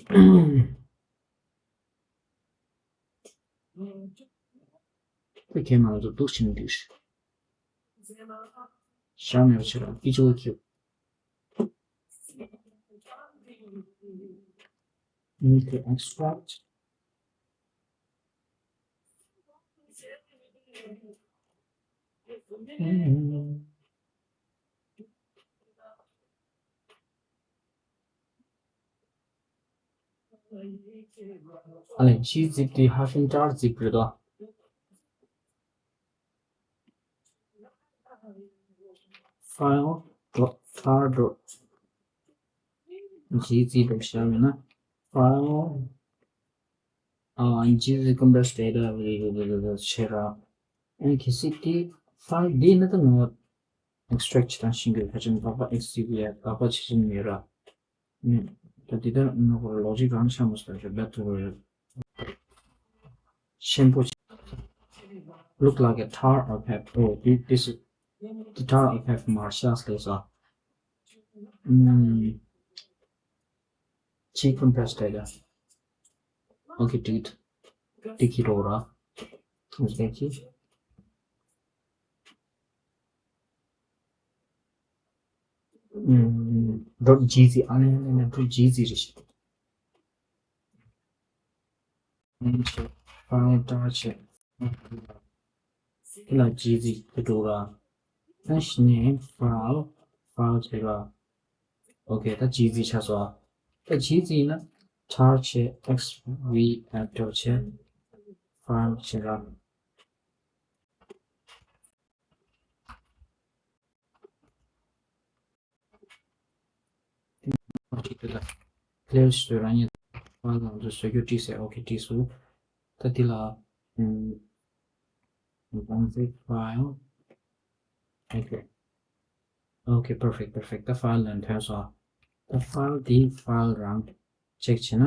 དེ་ཁྱེད་མང་ཚོ་འདུག་ཕྱིན་འདུག་བཞག་མེད་པ་ཕྱིར་ར་ཀི་ཅོ་ཁྱེད། Need to extract. ཨ་ལས་ཇི་ཛིབ་དེ་ཧ་ཤང་ཏྲར་ཛིབ་རེད་དོ། File dot tar dot gzip བྱས་པ་ཡིན་ན། File ཨ་gzip compress data བྱས་ར། ཨ་གལ་སྲིད་དེ་ཕའིལ་འདི་ནི་ད་ངོ་extract བྱེད་སྟངས་ཤེས་དགོས། ཁ་ཅིག་ལག་པ་ཨེག་སི་ཛི་བི་ཨེ་ལག་པ་ཆེ་ཆེན་མེད་ར། ནི་ད་འདི་ལྟར་ནོ་གོ་ལོ་ཇིག་རང་ཤ་མོ་སྟོན་ཤོག་བེད་དུ་ཆེན་པོ་look like a tower of Babel. Oh, thi- this is the Tower of Babel མར་ཤ་སླེབས་སོ། ཨུམ། ཅི་ཀོམ་པྲེས་བྱས་ཡ། Okay, dude. འདི་ཁྱེར་རོགས་ར། ཐུགས་རྗེ་ཆེ། ཨུམ། dot gz ཨ་ནི་ནི་ནི་dot gz རེད་ཤག་ཨུམ། ཕའིལ་ཏར་བྱས། དེ་ལ་gz དེ་འགྲོ་ར། ཨ་ཤི་ནས་ཕའིལ་ཕའིལ་བྱས་ར། Okay, ད་gz ཆགས་སོང་། ད་gz ཡིན་ན་ཏར་བྱས་ཨེག་སི་ཝི་ཨེཕ་འགྲོ་བྱས་ཕའིལ་བྱས་ར། ཅིག་དེ་ལ་clear བཟོས་རང་ཉིད་ཕའིལ་ལ་ང་ཚོ་བཟོ་རྒྱུ་བྲིས་ཟེར། Okay བྲིས་སོང་། ད་འདི་ལ་ཨུམ། ཀོན་ཕིག་ཕའིལ། Okay, okay, perfect, perfect. ད་ཕའིལ་ལ་ཐོན་སོང་། ད་ཕའིལ་འདི་ཕའིལ་རང་ཅེག་བྱས་ན།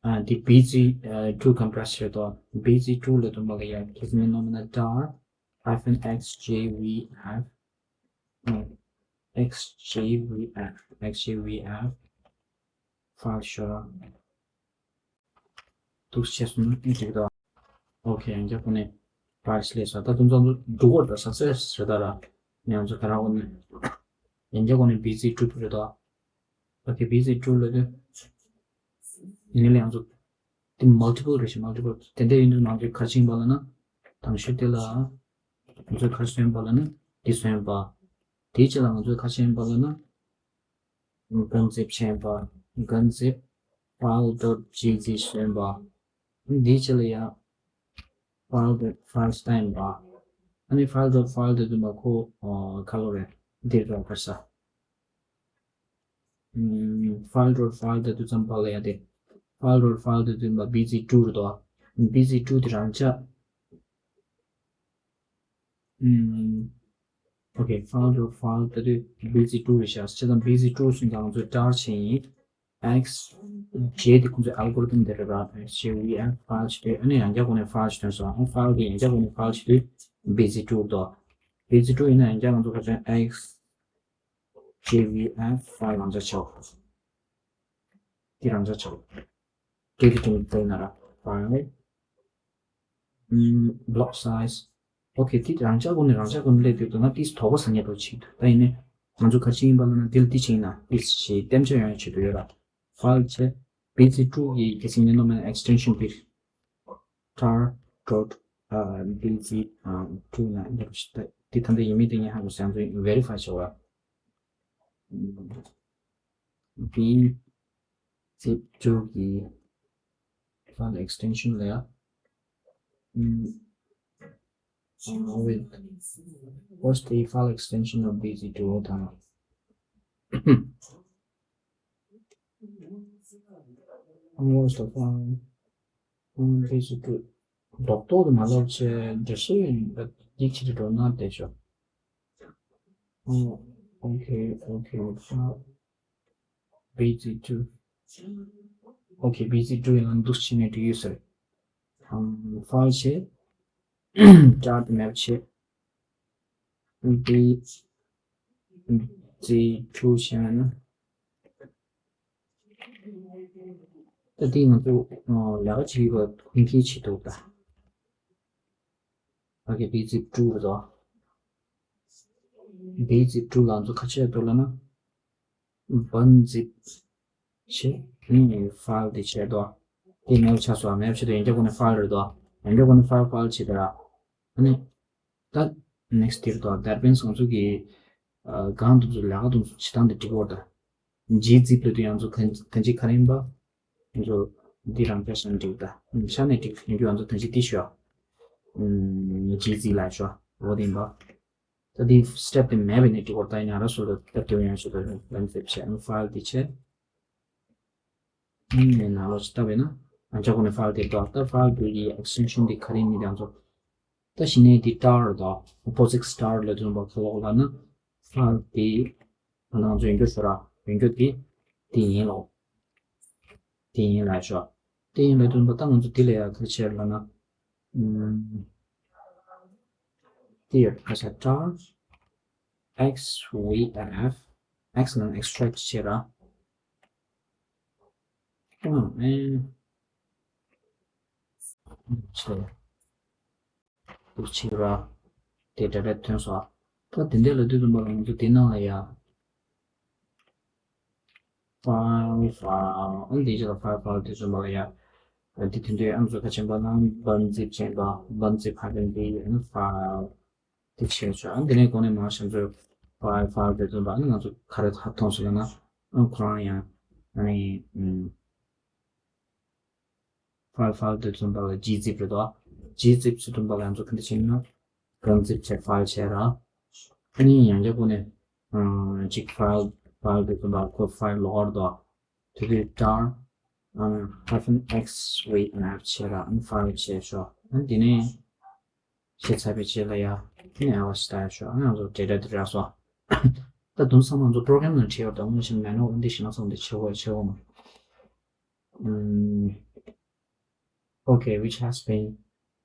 ཨ་འདི་བི་ཛི་ཨ་ཊུ་ཀོམ་པྲེས་བྱས་དོ། བི་ཛི་ཊུ་ལ་དུ་མ་ག་ཡ་ཁེ་ནི་ནོ་མི་ན་ཏར་ཧའི་ཕན་ཨེག་སི་ཇེ་ཝི་ཨེཕ། ཨེག་སི་ཇེ་ཝི་ཨེཕ། ཨེག་སི་ཇེ་ཝི་ཨེཕ། ཕའིལ་ཤོར་ར། འདུག་བྱས་སོང་ན་འགྲིག་གི་འདུག Okay, ཡང་བསྐྱར་ཁོ་ནས་ཕའིལ་སླེབས་སོང་། ད་དུང་ཙམ་འགྲོ་གི་འདུག success རེད་ད་ར། ང་ཚོ་ད་ར་འོ་ནས་ཡང་བསྐྱར་ཁོ་ནས་བི་ཛི་ཊུ་རེད་དོ། Okay བི་ཛི་ཊུ་ལ་དུས་ཡིན་ལ་ཡང་ཚོ་དེ་multiple རེད་ཤག multiple དེ་འདྲ་ཡིན་དུས་ང་ཚོས་ག་རེ་བྱེད་པ་ལབ་ན། དང་ཤོས་དེ་ལ་ང་ཚོས་ག་རེ་བཟོས་པ་ལབ་ན་འདི་བཟོས་པ། དེའི་རྗེས་ལ་ང་ཚོས་ག་རེ་བྱེད་པ་ལབ་ན། གོན་ཛིབ་ཆེན་པ། གོན་ཛིབ་ཕའིལ་ཌོཊ་ཇི་ཛི་གསོན་པ། འདིའི་རྗེས་ལ་ཡང་ཕའིལ་ཌོཊ་ཕའིལ་སྟན་པ། ཨ་ནི་ཕའིལ་ཌོཊ་ཕའིལ་དེ་དུ་མ་ཁོ་ཁ་ལོ་རེད། འདིར་རོགས་པར་ས། ཕའིལ་ཌོཊ་ཕའིལ་དེ་དུ་ཙམ་པ་ལ་ཡ་དེ། ཕའིལ་ཌོཊ་ཕའིལ་དེ་དུ་མ་བི་ཛི་ཊུ་རེད་དོ། བི་ཛི་ཊུ་དེ་རང་ཅག་ཨུམ། Okay, ཕའིལ་ཌོཊ་ཕའིལ་ད་དུས་བི་ཛི་ཊུ་རེད་ཤག་བྱས་ཙང་བི་ཛི་ཊུ་སོང་ཙང་ང་ཚོས་ཊར་བྱས་ཡིན། ཨེག་སི་ཇེ་དེ་ཁོང་ཚོའི་ཨལ་གོ་རི་ཐམ་དེ་རེད་ར། ཨེག་སི་ཇེ་ཝི་ཨེཕ་ཕའིལ་བྱེད་དུས་ཨ་ནི་ཡང་བསྐྱར་ཁོ་ནས་ཕའིལ་ཞིག་ཐོན་སོང་། ཨ་ཕའིལ་དེ་ཡང་བསྐྱར་ཁོ་ནས་ཕའིལ་བྱེད་དུས་བི་ཛི་ཊུ་དོ། བི་ཛི་ཊུ་ཡིན་ན་ཡང་བསྐྱར་ང་ཚོ་ཁ་ཅན་ཨེག་སི་ཇེ་ཝི་ཨེཕ་ཕའིལ་རང་འཇགས་ཆགས། དེ་རང་འཇགས་ཆགས། དེ་དེ་དུང་བལྟས་ན་ར་ཕའིལ། ཨུམ། block size. Okay དེ་རང་འཇགས་སྒོ་ནས་རང་འཇགས་སྒོ་ནས་སླེབས་དུས་ང་ཏིས་དོགས་པ་ཟ་མཁན་འདྲ་བྱེད་འདུག་ད་ཡིན་ནའི་ང་ཚོ་ག་རེ་བྱེད་ཡིན་པ་ལབ་ན་འདི་ལ་འདི་བྱེད་ཡིན་ན་ཏིས་ཞེས་བསྟན་བཅོས་ཡང་བྱེད་དུ་ཡོད་ར། ཕའིལ་བྱས་བི་ཛི་ཊུ་གི་གལ་སྲིད་ཉིན་ནོ་མེད་ན་ཨེག་སི་ཊེན་ཤན་པིར། tar dot བི་ཛི་ཊུ་ན་འདི་རུ་ཞིག་ད་འདི་ད་འདི་ཡིན་མིན་དེ་ངས་ཧ་གོ་སོང་། ང་ཚོ་ཡིན་བེ་རི་ཕའི་བྱེད་པ། བི་ཛི་ཊུ་གི་ཕའིལ་ཨེག་སི་ཊེན་ཤན་ལ་ཡ། ཨུམ། Uh, wait. What's the file extension of བི་ཛི་ཊུ་དང་། What's the file? བི་ཛི་ཊུ་རྡོག་རྡོག་ཏུ་མ་ལབ་བྱས་འདྲ་ཤེས་ཡིན་པ་ཡིག་ཆ་དེ་འགྲོ་ན་བསྡད་ཆོག Oh, okay, okay. བི་ཛི་ཊུ། Okay བི་ཛི་ཊུ་ཡང་འདུག་བྱས་ནས་འགྲིག་ཡོད་ས་རེད། ཨམ་ཕའིལ་བྱས། སྟར་དེ་མེབ་བྱས། འདི་འདི་ཊུ་བྱས་ན། ད་འདི་ང་ཚོ་ལས་ཀ་བྱེད་ཡུལ་ཁུངས་སྐྱེལ་བྱེད་འདུག་ད། ཨོ་ཁེ། བི་ཛིབ་ཊུ་རེད་དོ། བི་ཛིབ་ཊུ་ལ་ང་ཚོ་ག་རེ་བྱེད་འདུག་ལབ་ན། བན་ཛིབ་བྱས། ཨ་ནི་ཕའིལ་དེ་བྱས་དོ། དེ་མེབ་ཆགས་སོང་། མེབ་བྱས་དོ། ཡང་བསྐྱར་ཁོ་ནས་ཕའིལ་རེད་དོ། ཡང་བསྐྱར་ཁོ་ནས་ཕའིལ་ཕའིལ་བྱས་དོ། ཨ་ནི་ད་ནེག་སི་ཊི་དེ་རེད་དོ། དེ་མིན་ང་ཚོ་གི་ཨ་གང་དུ་ཚོ་ལས་ཀ་དུ་ཚོ་བྱེད་སྟངས་དེ་འགྲིག་གི་ཡོད་རེད་ད། ཇི་ཛིབ་ལབ་དུས་ང་ཚོ་གང་གང་ཅི་ག་རེ་ཡིན་པ། ང་ཚོ་འདི་རང་སྐྱ་ཤང་འགྲིག་ད། ཤ་ནས་འགྲིག་ཡིན་རྒྱུ་ང་ཚོ་གང་ཅི་འདི་ཤོ། ཇི་ཛི་ལ་ཤོ། འོ་དེ་ཡིན་པ། ད་འདི་སི་ཊེབ་དེ་མེད་པ་ནས་འགྲིག་གི་ཡོད་རེད་ད། ཡིན་ན་ར་སོ་ད་ད་དེ་ཡང་ཤོ་ད་ལན་ཛིབ་བྱས། ཨ་ནི་ཕའིལ་འདི་བྱས། ཨ་ནི་ནང་ལོགས་ཤིག་བལྟས་པས་ན། ཨ་ཅག་ཁོ་ནས་ཕའིལ་དེ་འདུག་ད་ཕའིལ་དེ་གི་ཨེག་སི་ཊེན་ཤན་དེ་ག་རེ་ཡིན་མིན་དེ་ང་ཚོ། ད་གཞི་ནས་དེ་སྟར་རེད་དོ། ཨོ་པོ་ཛིཊ་སི་ཊར་ལབ་དུས་ཙམ་པ་ག་ལབ་དགོས་ལབ་ན། ཕའིལ་དེ་ང་ཚོ་ཡོད་རྒྱུ་ཤོ་ར། ཡོད་རྒྱུ་དེ་དེ་ཡིན་ལོ། དེ་ཡིན་ལབ་ཤོ། དེ་ཡིན་ལབ་དུས་ཙམ་པ་ད་ང་ཚོ་དེ་ལ་ཡ་ག་རེ་བྱས་ལབ་ན། ཨམ། དེ་ཡོད་ཁ་ཤ་སྟར་ཨེག་སི་ཝི་ཨེན་ཨེཕ། ཨེག་སི་ནང་ཨེག་སི་ཊེག་བྱས་ར། ཨ་ཨེ། ཆེ། འདུག་ཕྱིན་ར། དེ་འདྲ་རེད་ཐོན་སོང་། ད་དེ་འདྲ་ལབ་དུས་ཙམ་པ་ལ་ང་ཚོ་དེ་ནང་ལ་ཡ། ཕའིལ་ཕའིལ། ཨ་འདི་ཅི་ལ་ཕའིལ་ཕའིལ་དེ་ཚོ་མ་ལ་ཡ། འདི་དེ་འདྲའི་ཨ་ཚོ་ཁ་ཆེན་པ་ན་བན་ཛིབ་ཅན་པ། བན་ཛིབ་ཧ་གན་འདི་ཨ་ཕའིལ་དེ་བྱས་ཆོག་ཨ་འདི་ནས་གོང་ནས་མ་ཤམ་ཚོ་ཕའིལ་ཕའིལ་དེ་ཚོ་མ་ཨ་ང་ཚོ་ག་རེ་ཐབས་མཐོང་སོང་ལ་ན། ཨ་ཁོ་རང་ཡང་ཨ་ནི་ཕའིལ་ཕའིལ་དེ་ཚོ་མ་ལ་ཇི་ཛིབ་རེད་དོ། ཇི་ཛིབ་ཚོ་དུ་མ་ལ་ང་ཚོ་ག་འདྲ་བྱས་ན། བན་ཛིབ་བྱས་ཕའིལ་བྱས་ར། ཨ་ནི་ཡང་བསྐྱར་ཁོ་ནས་ཨ་གཅིག་ཕའིལ་ཕའིལ་དེ་ཚོ་མ་ཁོ་ཕའིལ་ལོག་ར་དོ། དེ་དུས་སྟར་ཨ་ནི་ཧའི་ཕན་ཨེག་སི་ཝི་ཨེན་ཨེཕ་བྱས་ར། ཨ་ནི་ཕའིལ་བྱས་ཤོ། ཨ་ནི་དེ་ནས་བྱས་ཚར་བའི་རྗེས་ལ་ཡ་ཨ་ནི་ཨ་བ་སི་ལྟ་ཤོ། ཨ་ནི་ང་ཚོ་ཌེ་ཊ་དེ་རག་སོང་། ད་དུང་ཚང་མ་ང་ཚོ་པོ་རོ་གྷ་རམ་ནང་བྲིས་ཡོད་ད། དངོས་གཞི་མེ་ནུ་ཨལ་འདི་ཞིག་ན་ཚང་མ་འདི་ཆེ་བོ་ཆེ་བོ་མ། ཨམ། Okay, which has been,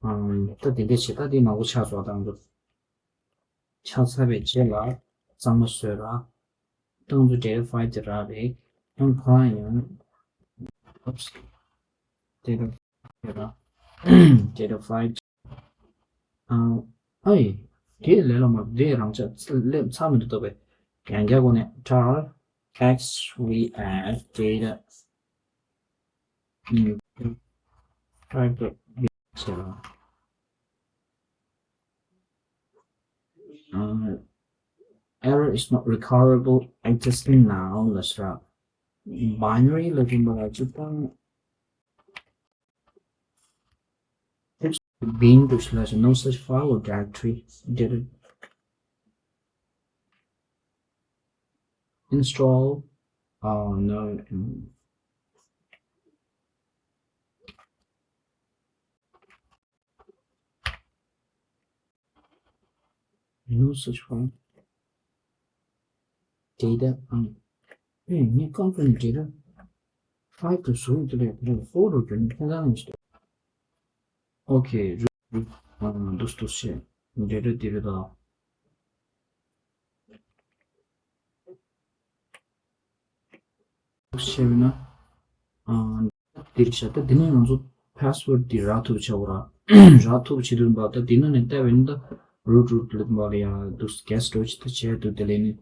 um, ད་དེ་འདྲ་བྱེད། ད་དེ་མང་པོ་ཆགས་སོང་། ད་ང་ཚོ་ཆགས་ཚར་བའི་རྗེས་ལ་གཙང་མ་བཟོས་ར། ད་ང་ཚོ་ཌེ་ཊ་ཕའིལ་དེ་རག་རེད། ཡང་ཁོ་རང་ཡང་། Oops. ཌེ་ཊ་ཕའིལ་ར། ཌེ་ཊ་ཕའིལ། ཨ་ཨེ། དེ་ལས་ལ་མ་དེ་རང་ཆ་སླེབས་ཚར་མི་འདུག་ད་བས། ཡང་བསྐྱར་གོ་ནས་སྟར་ཨེག་སི་ཝི་ཨེཕ་ཌེ་ཊ། ཨ་ནི་ཕའིལ་དེ་བྱས་ར། ཨ། Error is not recoverable existing now ལབ་ཤག Binary ལབ་དུས་མ་ལ་ཅི་དང་། Bin འདུག་ཤག་ལབ་ཤག No such file or directory. Did it install? Oh no. No such file. Data. ཨང་། ཨེ། ངས་རྐང་པའི་data five དུ་བཟོ་ཡི་དེ་ལས་དེ་four དུ་བསྒྱུར་ནས་ཁྱེད་རང་ཡིན་ཞིག Okay. རུ་རུ་ཨང་། འདུག་འདུག་བྱས། data འདི་རེད་དོ། བྱས་པས་ན། ཨ། འདིར་བྱ་ད་འདི་ནས་ང་ཚོ་password འདི་རག་ཐུབ་བྱ་བ་ར། རག་ཐུབ་བྱེད་དུས་པ་ད་འདི་ནང་ནས་བལྟས་པས་ན་ད་root root ལབ་པ་ལ་ཡང་འདུག guess འགྲོ་ཅི་ད་བྱས་འདུག་དེ་ལས་ནི་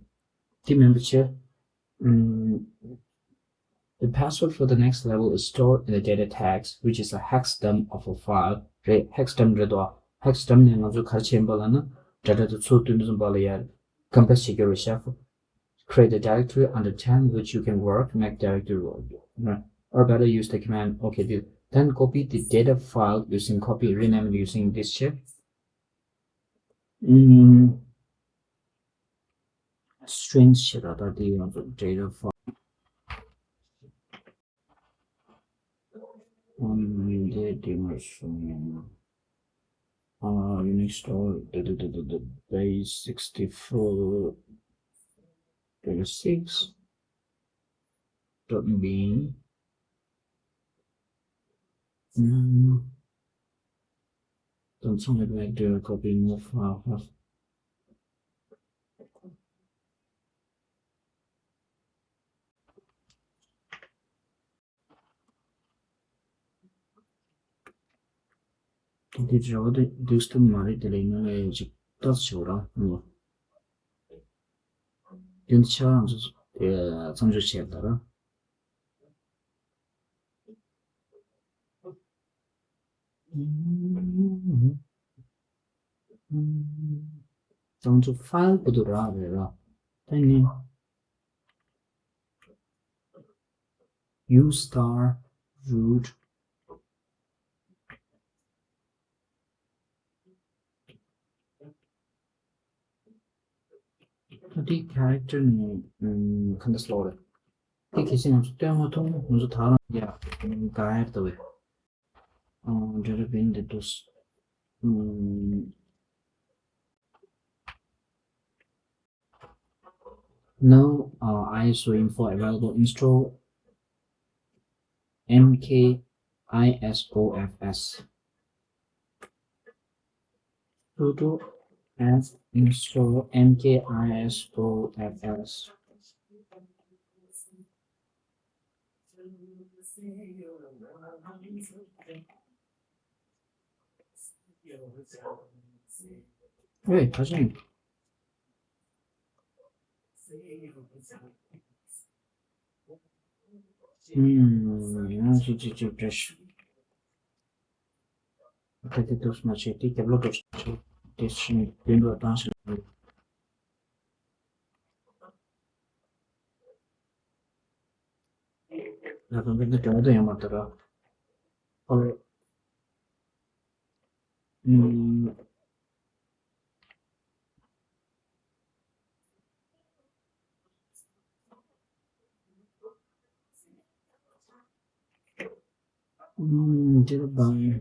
དེ་མིན་པ་བྱས། ཨམ། The password for the next level is stored in the data tags, which is a hex dump of a file. རེད། hex dump རེད་དོ། hex dump ནས་ང་ཚོ་ག་རེ་བྱེད་པ་ལ་ན་data དེ་ཚུར་བཏོན་དུས་པ་ལ་ཡང་compress བྱེད་རྒྱུ་རེད་ཤག Create a directory under temp which you can work, make directory work. Right. Or better use the command, okay, this. Then copy the data file using copy, rename it using this shape. Mm. Strings ཞེས་པ་ད་དེ་ཡང་data file. Um, འདི་དེ་མ་སོང་། Uh, Unix store, the, the, the, the, the base sixty-four, thirty-six, dot bin. Mm. Don't select vector, copy, move, uh, uh. འདི་རེ་བ་འདི་འདུག་སྟེ་མ་རེད། དེ་ལས་ང་ལས་ཅིག་ཏོག་ཙམ་རང་ངོ་རྒྱུན་ཆ་རང་ཚོ་མཚམས་འཇོག་བྱས་ད་ར། ང་ཚོ་ཕའིལ་བུ་དུ་རག་རེད་ར། ད་ནི། U star root. ད་དེ་character ནི་ཨམ་ག་འདྲ་སློག་རེད། དེ་གལ་སྲིད་ང་ཚོ་སྟོན་མ་ཐུབ་ན་ང་ཚོ་ད་རང་ཡ་ག་ཡར་ལྟ་བས། ཨ་འདྲ་རེད་བན་དེ་འདུག་ཨམ། No, uh, I S O info available. Install M K I S O F S. Sudo apt install M K I S O F S. ཨེ། ད་ཆ་ནི། ཨུམ། ཡང་ཅིག་ཅིག་ཅིག་བཀྲ་ཤིས། ད་དེ་འདུག་མ་བྱེད་དེ་རྒྱབ་ལོག་འགྲོ་ཤག་དེ་ཕྱིན་དེ་འགྲོ་བཏང་ཤག་ང་ཚོ་འདི་འདྲ་འདྲ་ཡོད་མ་རེད་ར། ཨོ། ཨུམ། ཨུམ། འདིར་བང་།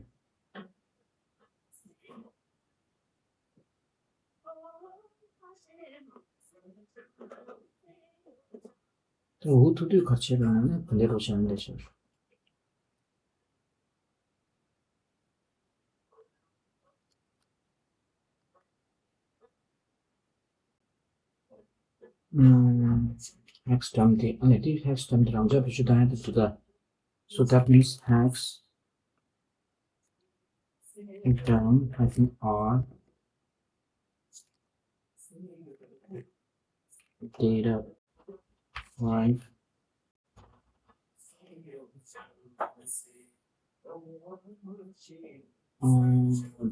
ད་འུ་ཐུག་དུས་ག་བྱེད་པ་ན་ནི་ག་འདྲ་རོ་བྱས་ན་འདྲ་ཞིག་ཨུམ། hex dump དེ། ཨ་ནི་དེ་hex dump དེ་རང་འཇགས་བེད་སྤྱོད་བཏང་ཡ་དེ་འདུག་ད། So that means hex dump hyphen R data five.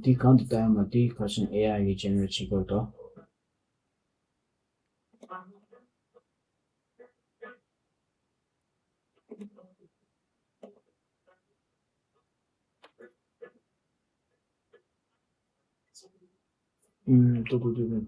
འདི་གང་དུ་བལྟ་ཡ་མ། འདི་ག་ཞིག་ཨེ་ཨའི་གིས་ཇེ་ནེ་རེཊ་བྱེད་དགོས་འདུག་ཨུམ། ཏུ་ཏུ་ཏུ་ཏུ།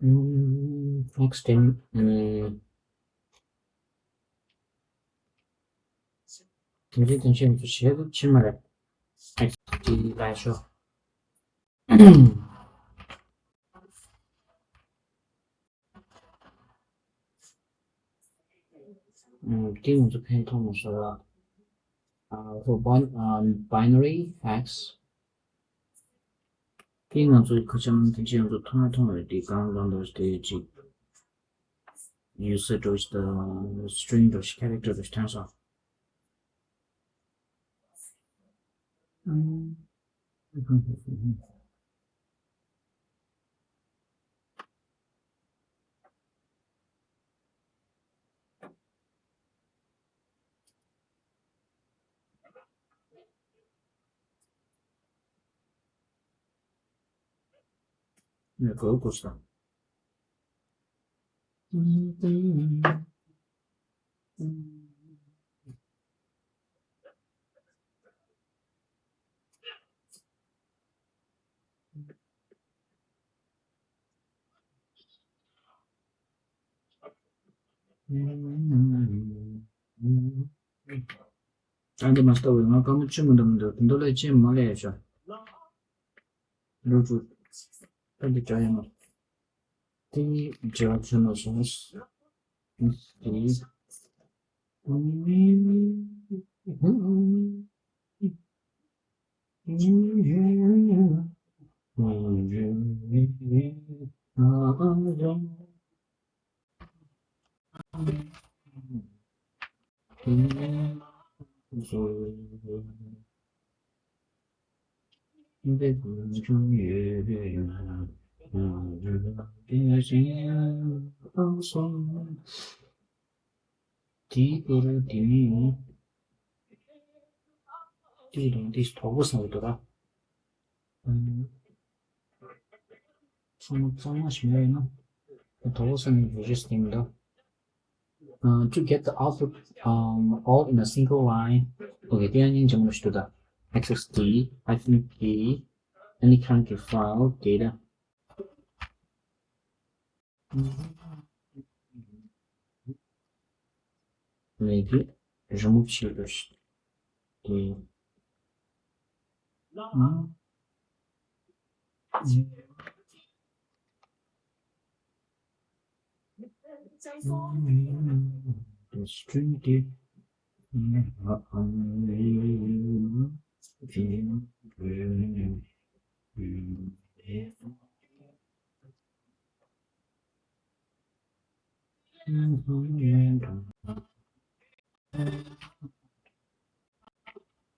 ཨུམ། ཧེག་སི་ཊེམ། ཨུམ། དེ་འདྲའི་དོན་ཆེན་དུ་བྱེད་དུ་ཕྱིན་མ་རེད། ཨེག་སི་ཊི་ལ་ཤོག་ཨུམ། དེ་ང་ཚོ་ཕན་ཐོགས་མ་སོང་ལ། ཨ། for bin- ཨ། binary hex དེ་ང་ཚོ་ཁ་བྱང་དེ་ཅི་ང་ཚོ་མཐོང་མཐོང་རེད། དེ་གང་གང་འདྲ་དེ་ཅིག་ཡུ་སི་འདྲ་ཞིག་དང་སི་ཊི་རིང་འདྲ་ཞིག་ཁེ་རེག་ཊར་འདྲ་ཞིག་ཐོན་སོང་། ངས་གོ་དགོས་སམ། ཨ་འདི་མ་ལྟ་བས་ང་དཀའ་མོ་ཅི་མི་འདུག་མི་འདུག་དེ་འདུག་ལས་ཅི་མ་ལས་ཡ་ཤོ། ལོ་ཅུ། ད་འདི་འདྲ་ཡ་མ། དེ་ནི་འབྲེལ་བ་ཆེན་མོ་སོང་། དེ། དེའི་སྐོར་དེ་ནི་དེ་དང་དེ་དོག་པོ་སོང་འདུག་ར། ཚང་མ་ཚང་མ་ཞིག་ཡོད་ན་དོག་པོ་སོང་ནས་རེ་རེ་བསྟན་འདུག Uh, to get the output um, all in a single line, okay, དེ་ཡང་སྙིང་རྗེ་མོ་ཞིག་འདུག་ད། X X D hyphen P any currently file data. ནས་དེ་རི་མུབ་བྱེད་དགོས་ཤིག་དེ། སི་ཊིང་དེ།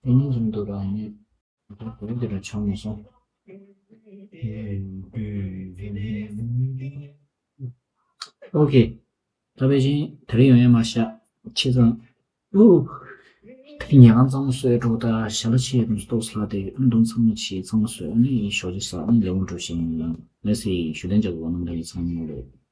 དེ་ནི་བཟུང་འདུག་ར་ནི། དེ་འདི་ར་ཆགས་མི་སོང་། ཨོ་ཁེ། ད་པེ་ཅིན་དེ་རིང་ཡོང་ཡ་མ་ཤ། ཆེ་ཚང་། ཨུ། དེ་ཉལ་ཁང་གཙང་མ་བཟོས་འགྲོ་ད་ཞལ་ལག་ཕྱེ་དུས་ཏོག་ས་ལ་དེ་ཨ་འདུང་ཚང་མ་ཕྱེ་གཙང་མ་བཟོས་ཨ་ནི་ཞོགས་ཇ་ཟ་ཨ་ནི་ལས་ཁུངས་འགྲོ་བཞིན་ཡིན། ལགས་སེ་ཞུ་ལན་རྒྱག་དགོས་རྣམ་པ་ལྷན་རྒྱས་ཚང་མ་ལ།